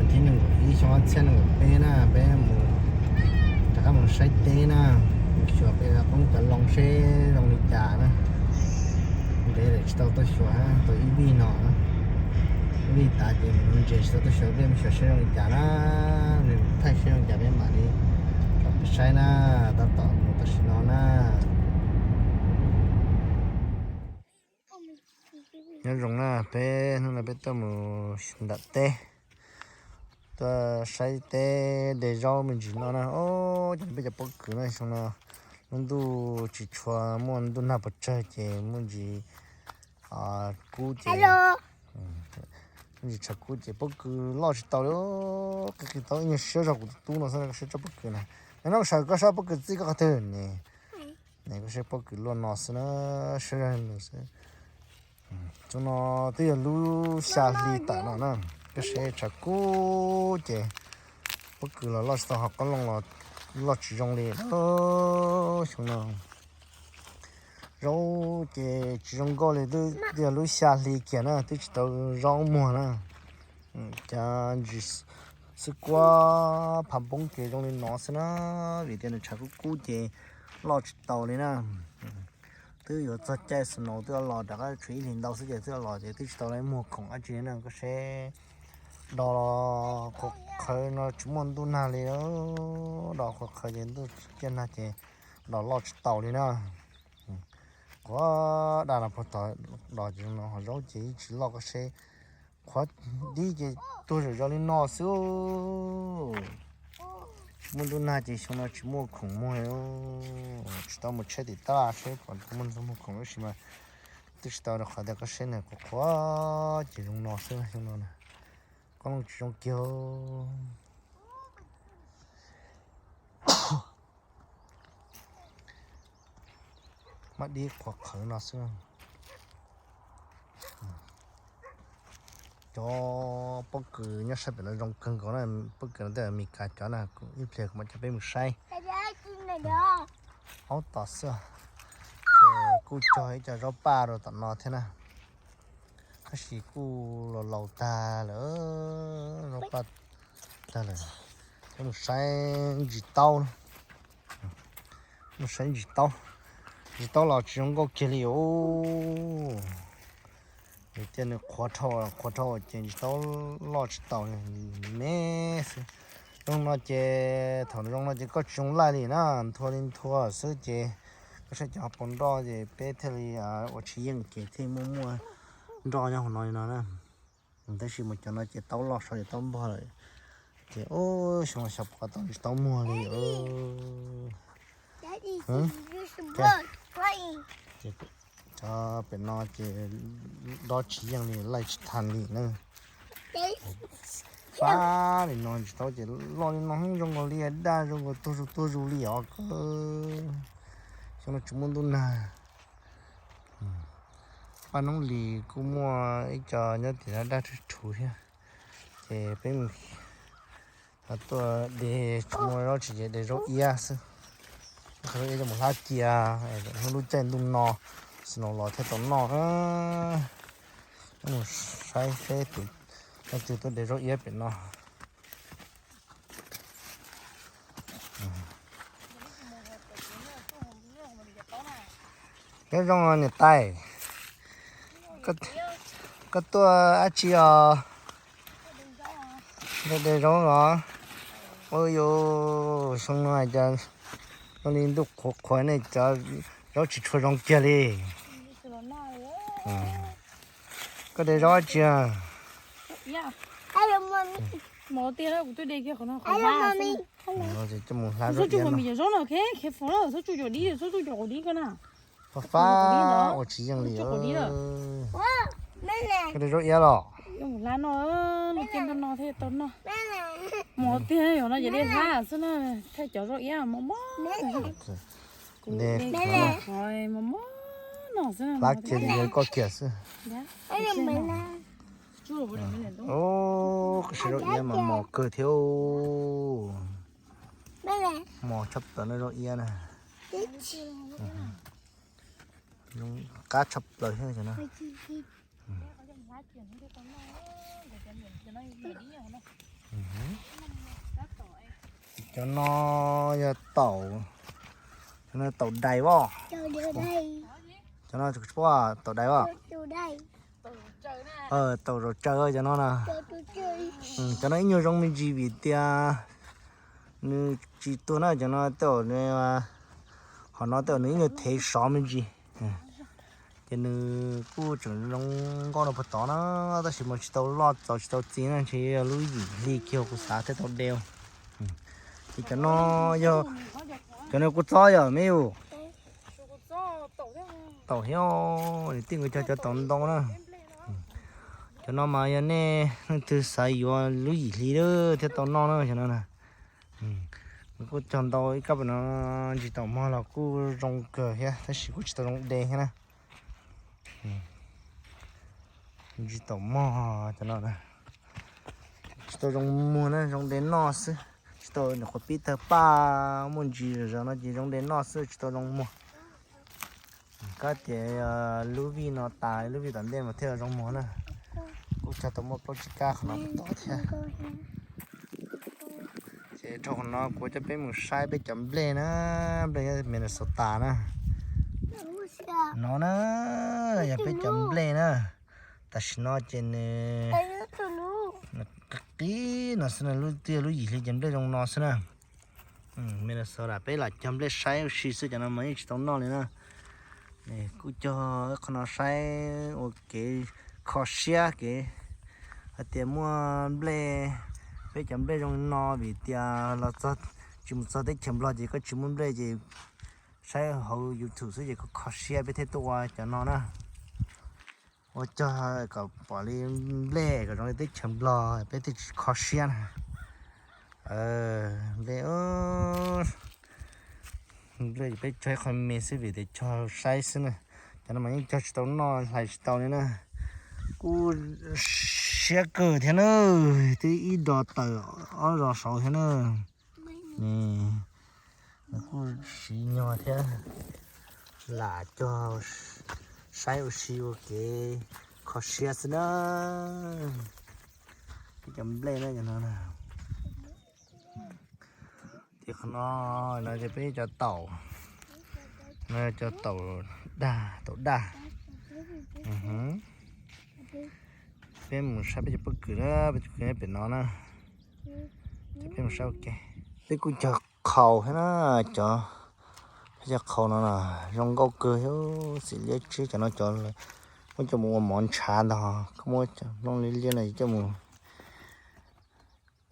Ib xyoo ob txhiab nees nkaum peb na, peb mus rov qab mus saib teb na, mus xyuas peb qoob cov loo seb zoo li cas na. Ntev lawm tsis tau tuaj xyuas, tau ib vij no, ib vij tas ces mus ntses tsis tau tuaj xyuas, peb mus xyuas seb zoo li cas na, thaij seb zoo li cas peb mam li rov saib na, tab tom mus tam sim no na. Nyob zoo na, peb hnub no peb tuaj mus nram teb, tuaj saib teb de zaub me ntsis no na. Os, cov peb cov pob kws no xyoo no lub ntuj tsis tshua muaj ntuj nag pes tsawg ces muaj ntsis kub ces, muaj ntsis tshav kub ces pob kws loj tsis tau li. Qi qi tau ib nyuag siab zog kuv tus tub no xwb, koj saib tsob pob kws na. Nyob zoo sawv, koj saib pob kws txij koj qhov twg ne? Ne koj saib pob kws luaj no xwb na, siab zog nws xwb. Xyoo no twb yog lub xya hli tawm no na, koj saib tshav kub ces pob kws los loj tsis tau, ho qoob loo los loj tsis zoo li. Xyoo no zaub ces tsis zoo nkauj li, twb yog lub xya hli kiag na, twb tsis tau zaub muag na. Cas ntsis xwb kuab phav poob ces zoo li no xwb na, vim tias nws tshav kub kub ces loj tsis tau li na. Twb yuav txog caij snow twb los rov qab tshuav ib hlis ntau xwb ces twb los ces twb tsis tau muag khoom dab tsi na. Koj saib, dos qhuav qhawv no tsis muaj ntuj nag li, dos qhuav qhawv ces ntuj ciaj nag ces dos loj tsis tau li na. Qhuav daj no puag tod, dos ces no ho zaub ces yeej tsis loj, koj saib. Qhuav dib ces tuag zom zaws li no xwb. Tsis muaj ntuj nag ces xyoo no tsis muaj khoom muag li. Tsis tau mus tsheb tim tab laj seb puas muaj ntxoog muag khoom tab sis mas twb tsis tau rau qhov tias koj saib na, qhuav qhuav ces zoo no xwb xyoo no na. Qoob loo tsis zoo kiag. Maj dib qhuav qhawv no xwb. Cov pob kws nyob sab pem no zoo kawg nkaus na, pob kws no tej Amelikas cov na, ib pliag kuv mam coj peb mus saib. Aub tom xwb, ces kuj cog ib co zaub paj rau tom no thiab na, tab sis kuj laus laus tag lawm, zaub paj tag lawm. Peb mus saib ntsis taub, mus saib ntsis taub, ntsis taub los tsis zoo nkauj kiag li os. Vim tias nws qhuav dhau, qhuav dhau ces ntsis taub loj tsis taus, me xwb. Zoo no ces, thaum zoo no ces koj tsis zoo laij li na, nthua li nthua xwb ces koj saib cov hauv paus nroj ces peb thiaj li ua tsis yeej ces thiaj muaj muaj nroj nyob hauv no li no na. Tab sis mas cov no ces taub loj so ces taub npog lawm. Ces xyoo no xyov puas tau ntsis taub muag li. Cov pem no ces dob tsis yeej li, laij tsis tag li na. Fab li no ntsis taub ces loj li no zoo nkaus li daj, zoo nkaus tuag zus tuag zus li os kawg. Xyoo no tsis muaj ntuj nag. Paj noob lis kuj muaj ib co nyob tim no daj rhuv rhuv thiab. Ces peb mus tuaj de, tsis muaj zaub tsis ces de zaub iab xwb. Zaub iab coj mus hlab cia, hnub lub caij ntuj no snow los thiaj tau noj. Mus saib seb tus leej twg tuaj de zaub iab pem no. Nyob zoo niam tais, koj tuaj dab tsi os? De zaub los? Ua yus xyoo no cas zoo li ntuj qhuav qhuav ne, cov zaub tsis tshua zoo kiag li. Koj de zaub dab tsi? Coj mus hlab zaub iab no. Fab fab ua tsis yeej li. Koj de zaub iab los? Mos tiag, yog no ces de hlab xwb na, thaij cov zaub iab mos mos. Hlab kiag li yog koj kiag xwb. Koj saib zaub iab mas mos kawg thiab. Mos tshaj plaws na zaub iab na. Qab tshaj plaws thiab no. Cov no yog taum, cov no taum dais as. Cov no taum dais as. Taum zaum tsaws cov no na. Cov no ib nyuag zoo me ntsis vim tias nws tsis tuag na, cov no tej zaum, qhov no tej zaum nws ib nyuag thev sov me ntsis. Ces nws kuj tseem zoo nkauj no puag tod na, tab sis mas tsis tau loj txaus tsis tau txi na, ntshe yog lub yim hli kiag kuv xav thiaj tau de. Ces cov no yog, cov no kuv txob yog me yus. Taum thiab, niam tij nkawd cog cov taum ntau na. Cov no mas yog nej leej twg xav yuav lub yim hli thiaj tau noj na, cov no na. Nws kuj cog ntau ib kab pam no, ntsis taum mog los kuj zoo kawg thiab tab sis kuj tsis tau zoo de thiab na. Ntsis taum mog cov no tsis tau zoo muag na, zoo de noj xwb. Tsis tau nyuam qhuav pib tawg paj muaj ntsis zom zaws no ces zoo de noj xwb tsis tau zoo muag. Kab tias lub vij no tas lub vij tom ntej mas thiaj zoo muag na. Kuj cog tau muaj plaub tsib kab qhov no puag tod thiab. Ces dhau qhov no kuv coj peb mus saib peb cov nplej na, nplej nyob Minnesota na. No na, yog peb cov nplej na. Tam sim no ces nws qis qis no xwb na, lub twb yog lub yim hli ces nplej zoo no xwb na. Minnesota peb lam cog nplej saib ua si xwb, cov no mas yeej tsis tau noj li na. Kuj cog qhov no saib ua kev kho siab kev hais tias muaj nplej, peb cov nplej zoo no vim tias los txog, tsis mus txog teb chaws Nplog ces koj tsis muaj nplej ces saib hauv YouTube xwb ces koj kho siab peb thiaj tuaj ua cov no na. Ua cog kom pom li nplej kom zoo li teb chaws Nplog peb thiaj tsis kho siab na. Nplej, nplej peb cog ib qho me xwb vim tias cog saib xwb na. Cov no mas yeej cog tsis tau noj hlais tsis tau li na. Kuj siab kawg thiab na, twb ib dos tawm ob zos saud thiab na. Nws kuj siv nyuag thiab, lam cog saib ua si ua kev kho siab xwb na. Peb cov nplej na, ces qhov no, no ces peb cov taum, no cov taum dag, taum daj. Peb mus saib peb cov pob kws na, peb cov pob kws nyob pem no na. Ces peb mus saib ua ke. Peb kuj cog qhaus thiab na, cov, peb cov qhaus no na zoo nkauj kawg thiab, xim liab tsib cov no cov muab coj mus ua mov ntshav ntag, koj muab cov nplooj liab liab no coj mus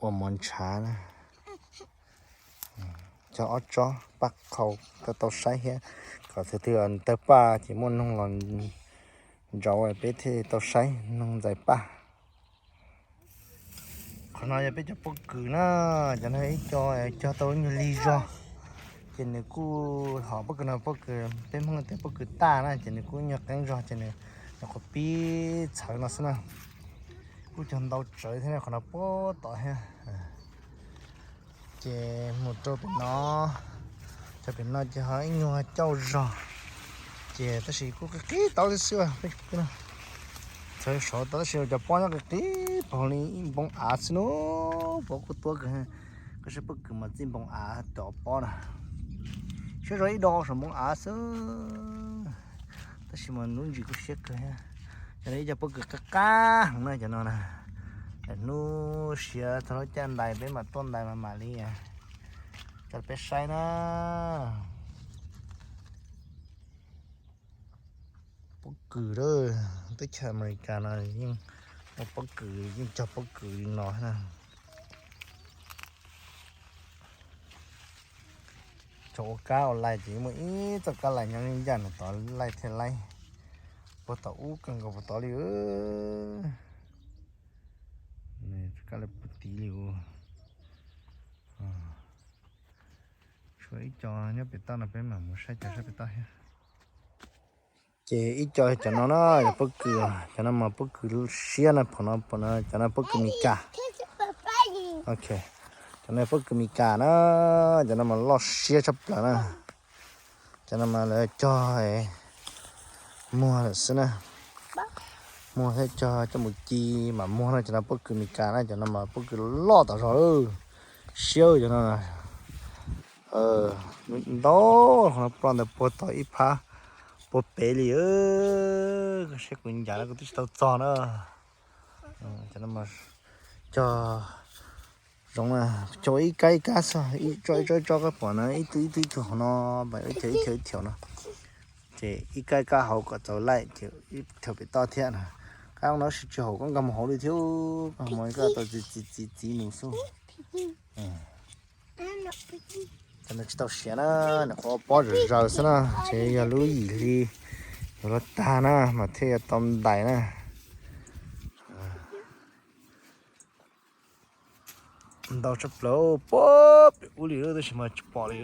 ua mov ntshav na. Cog ob tsob paj qhaus kom tau saib thiab, kom tus twg tawg paj ces muaj noog los ntsauv peb thiaj tau saib noog ntxais paj. Qhov no yog peb cov pob kws na, cov no ib co cog tau ib nyuag lig zog, ces nws kuj hom pob kws no pob kws peb Hmoob tias pob kws taj na, ces nws kuj nyuag qeeb zog ces nws nyuam qhuav pib txhawv no xwb na. Kuj cog ntau tsawv thiab qhov no puag tod thiab. Ces mus rau pem no, cov pem no ces ho ib nyuag cauj zog, ces tab sis kuj qig qig tau thiab xwb peb cov pob kws no. Txhawv saud tau tab sis cov pob nyob qig qig pog li ib npoo av xwb na, pob kuj tuab kawg. Koj saib pob kws mas txij npoo av cov pob na, siab zog ib do saum npoo av xwb. Tab sis mas lub ntsis kuj siab kawg thiab. Cov no ib co pob kws qab qab heev na cov no na. Hnub siav txog lub caij ntais peb mam tuaj ntais mas mam li coj peb saib na. Pob kws, teb chaws Amelikas no yeej ua pob kws, yeej cog pob kws li no na. Cog ua kab ua laij ces muaj ib txoj kab laij nyob ncaj nraim tod laij thiaj laib. Puag tom ub kawg nkaus puag tod li. Kab laij puag tid li. Tshuav ib co nyob pem toj no peb mam mus saib cov saib pem toj thiab. Ces ib co cov no na yog pob kws, cov no mas pob kws siab na, pom no, cov no pob kws Mes Kas. Ok, cov no pob kws Mes Kas na, cov no mas loj siab tshaj plaws na. Cov no mas lawv cog muag lawm xwb na. Muag thiab cog coj mus ci mam muag na, cov no pob kws Mes Kas na, cov no mas pob kws loj tom zog lawm. Siab cov no na. Ntau, qhov no ploj ntawd puag tom ib phab puag pem li. Koj saib kuv ncav no kuv twb tsis tau txog na. Cog zoov na, cog ib kab ib kab xwb, ib tsob ib tsob ib tsob koj pom na, ib tug ib tug ib tug hauv no, ib thiav ib thiav ib thiav no. Ces ib kab ib kab hauv kom txaus laij ces ib thiav pem toj thiab na. Kab no tsis tsis haum koj nkag mus hauv li thiab, koj mus koj tau txiv txiv txiv txiv mus xwb. Cov no tsis tau siav na, nws qhuav pob zom zaws xwb na, ces yog lub yim hli yuav luag tag na mas thiaj yuav tau ntais na. Ntau tshaj plaws puag pem ub li tab sis mas tsis pom li.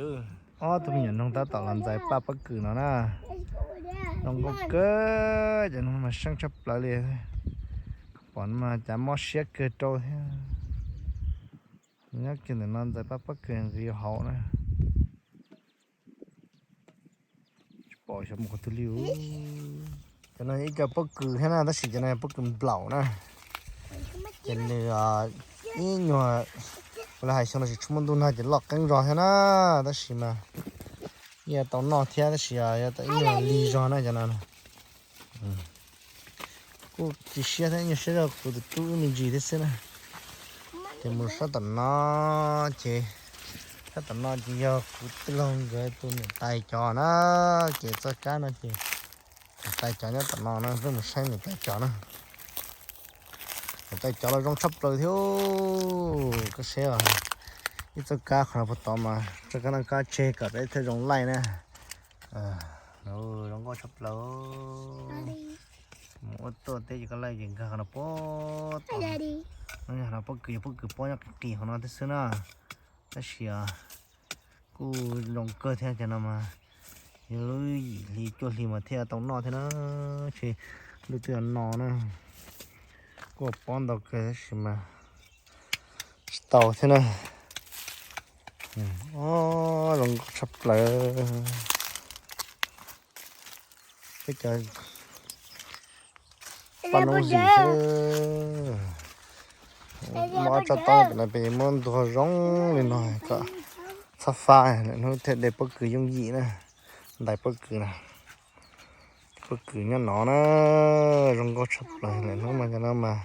Ob tug me nyuam noog tab tom los ntxais paj pob kws no na. Zoo nkauj kawg, cov noog mas seej tshaj plaws li. Pom no mas cas mob siab kawg rau thiab. Nyob kiag ntawm no ntxais paj pob kws nqis hauv na. Tsis pom xyov mus qhov twg li. Cov no ib co pob kws thiab na, tab sis cov no pob kws nplaum na. Ces nws ib nyuag, ua li hais xyoo no tsis tshua muaj ntuj nag ces loj qeeb zog thiab na, tab sis mas yeej tau noj thiab tab sis yog tau ib nyuag lig zog na cov no. Kuj tsis siab thiab, ib nyuag siab zog kuv tus tub wb me ntsis thiab xwb na. Ces mus sab tom no, ces sab tom no ces yog kuv tij laug nkawd tus niam tais cov na. Ces txoj kab no ces niam tais cov nyob tom no na, peb mus saib niam tais cov na. Niam tais cov los zoo tshaj plaws thiab. Koj saib os, ib txoj kab qhov no puag tod mas txoj kab no kab tseg kom peb thiaj zoo laij na. Zoo nkauj tshaj plaws. Mus ua tuaj teb ces koj laij ces nkag qhov no puag tod. No yog no pob kws, yog pob kws pob nyob qis qis hauv no thiab xwb na. Tab sis kuj zoo kawg thiab, cov no mas yog lub yim hli cuaj hli mas thiaj tau noj thiab na. Ces lub twb no na, kuj pob ntau kawg tab sis mas tsis tau thiab na. Zoo nkauj tshaj plaws. Peb cov paj noob hlis xwb. Muab ob tsob taub pem no peb muab ntuag zoo li no kom txhob fab, lwm hnub thiaj de pob kws yooj yim na. Ntais pob kws na. Pob kws nyob no na, zoo nkauj tshaj plaws, lwm hnub mas cov no mas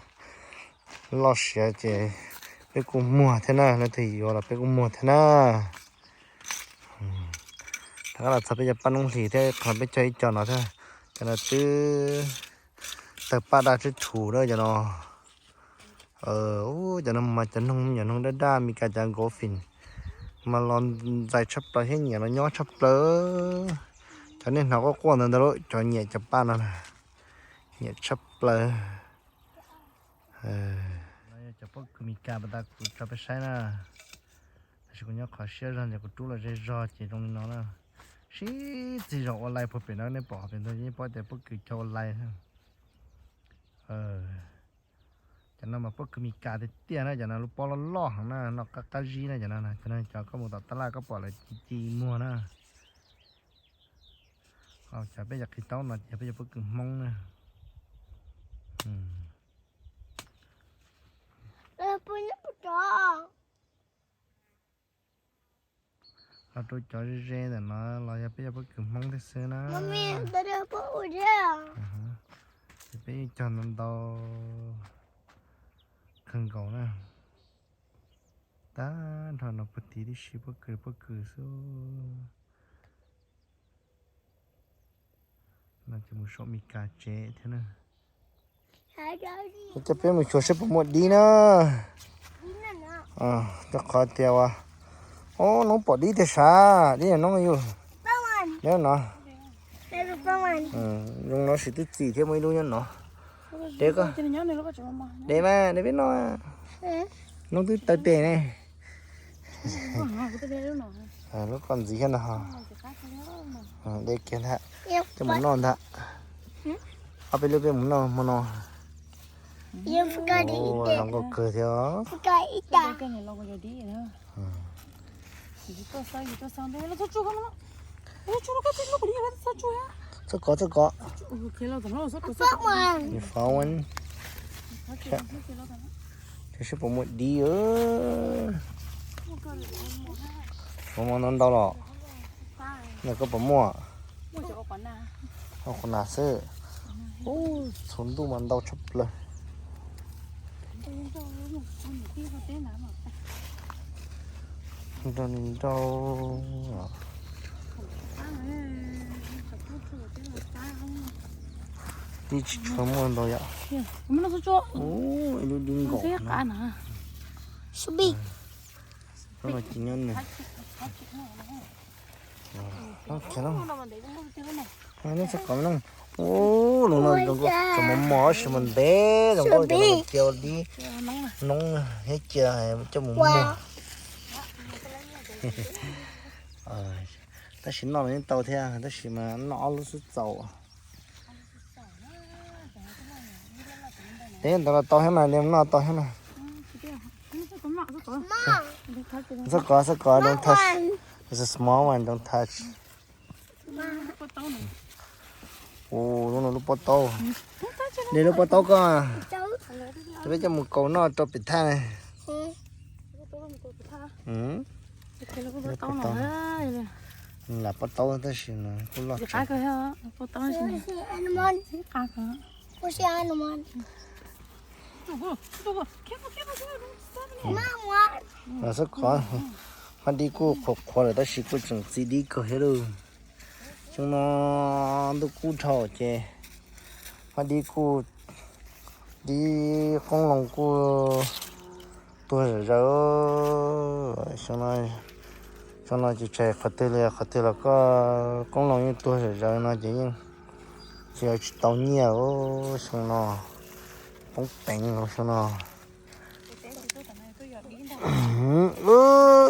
loj siav ces peb kuj muag thiab na, leej twg yuav los peb kuj muag thiab na. Rov qab los txog peb cov paj noob hlis thiab, qhov peb cog ib co no thiab, cov no twb tawg paj daj tsib rhu na cov no. Cov no mas cov noog, me nyuam noog daj daj Meskas cov nkaus fin mas los ntxais tshaj plaws thiab nyiam los nyob tshaj plaws. Cov nej hnov quaj quaj ntawd ntag lauj, cov nyiam cov paj no na, nyiam tshaj plaws. No yog cov pob kws Meskas pas tas kuv tso peb saib na. Tab sis kuv nyob qhov siab zog ces kuv rub los ze zog ces zoo li no na. Sib txig zog ua laij puag pem no, nej pom pem ntug yeej paub tias pob kws cog ua laij. Cov no mas pob kws Meskas tiag tiag na, cov no lub pob loj loj heev na, noj qab qab zib na cov no. Cov no cov koj mus tom tab laj koj pom lawv ci ci muag na. Cov peb cov qhis taub no ces peb cov pob kws Hmoob na. Los rau cov ze ze ntawm no los yog peb cov pob kws Hmoob thiab xwb na. Ces peb yeej cog ntau ntau kawg nkaus na. Tag nrho no puag tid tib si pob kws pob kws xwb. No ces mus saum Meskas tsev thiab na. Coj peb mus xyuas seb puas muaj dib na. Rau qhov tias ua, o, noob pom dib tiag sav, dib noob yus. Dib no. Zoo no sis twb txim thiab muaj ib lub nyob no. De koj, de mas, de peb noj. Noob twb tawg tes ne. Lub koj ntxiv thiab no. De kiag ntag, coj mus noj ntag. Ob peb lub peb mus noj hmo no. Zoo nkauj kawg thiab. Txhob kov, txhob kov. Yus fav wan. Saib seb puas muaj dib. Ua mas ntau ntau los. Nws koj puas muaj? Ua qhuav nas xwb. Ub, txhuv ntuj mas ntau tshaj plaws. Nrau li nrau. Dib tsis tshua muaj ntau yom. Ub, ib lub dib nkaus na. Ub, no ces nyob nws. Nyob txog qhov no. Ub, lub no zoo nkauj, tseem mos mos tab sis mas ntev zoo nkauj, cov no cia ua dib noob thiab cia coj mus muag. Tab sis noj los yeej tau thiab tab sis mas noj ob lub xwb txaus. Teb ntawd los tau thiab mas, noj tau thiab na. Txhob kov, txhob kov, don't touch. It's a small one, don't touch. Ua, lub no lub pob taub. De lub pob taub koj, peb coj mus kaus noj rau pem thaj ne. Lam pob taub tab sis kuj loj. Los xwb kov, hab dib kuj qhuav qhuav lawm tab sis kuj tseem txi dib kawg thiab lauj. Xyoo no ntuj kub dhau ces hab dib kuj, dib qoob loo kuj tuag zom zaws. Xyoo no ces tsis hais qhov twg li, qhov twg los koj qoob loo yeej tuag zom zaws no ces yeej tsis, tsis tau nyiaj xyoo no. Poob peev xyoo no.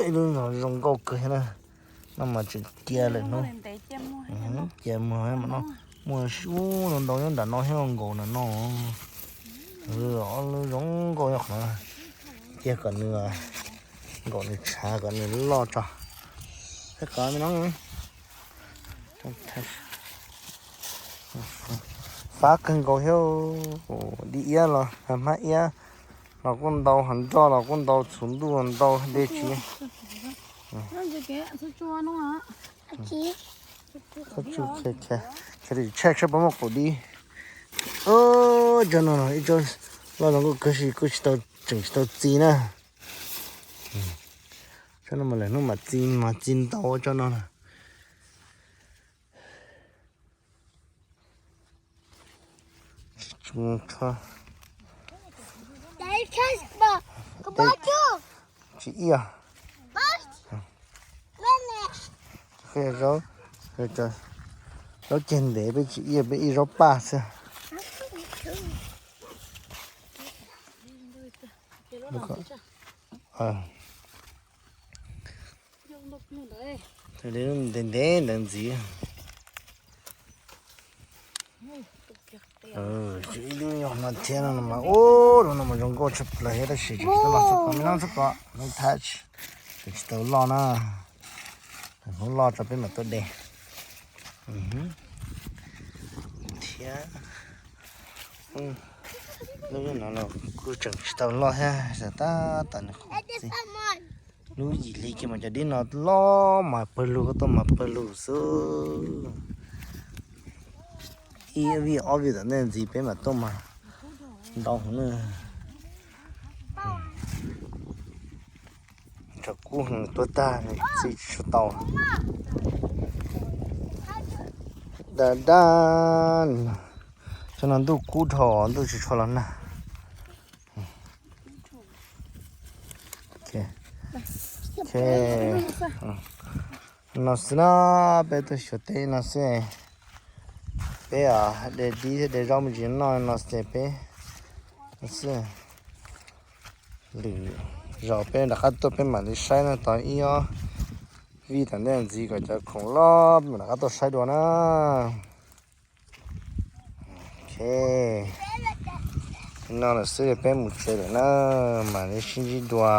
Ib lub no zoo nkauj kawg thiab na. No mas tseem cia lawm hnub. Cia muag mas no muaj sib ntau ntau nyob nram no thiab nkaus nram no. Ob lub zoo nkauj nyob qhov no. Cia kom nws nkaum nws tshav kom nws loj tso. Thiab kom me no fab kawg nkaus thiab. Dib iab los hmab iab los kuj ntau, hav nroj los kuj ntau, txhuv ntuj los ntau, dej tsis. Txhob tsu, check seb puas muaj qaum dib. Cov no ib co loj no kuj kawg kuj tsis tau, tseem tsis tau txi na. Cov no mas lawm hnub mam txi, mas txi ntau cov no na. Tsis ib yog. Zaub, zaub ceg ntev peb tsis ib, peb ib zaub paj xwb. Ntev ntev ntawd ntxiv. Ib lub no thiab no mas, ub, lub no mas zoo nkauj tshaj plaws thiab tab sis tseem tsis tau loj, txhob kov me no, txhob kov, no touch, tseem tsis tau loj na. Hnub loj tso peb mam tuaj de. Thiab lub no los kuj tseem tsis tau loj thiab, xav tab tom nws qhov txi. Lub yim hli kiag mas cov dib no loj mas pawg lug, koj tuaj mas pawg lug xwb. Ib vij ob vij tom ntej ntxiv peb mam tuaj mas ntau heev na. Tsam kub heev tuaj tag nws txi tsis tshua tau. Da da, tsam no ntuj kub dhau ntuj tsis tshua los nag. No xwb na, peb tuaj xyuas teb no xwb. Peb de dib thiab de zaub me ntsis noj no ces peb xwb. Lwm zaus peb rov qab tuaj peb mam li saib no, tos ib ob vij tom ntej ntxiv kom cov khoom loj peb mam rov qab tuaj saib dua na. Ok, no lawm xwb peb mus tsev lawm na, mam li sib ntsib dua.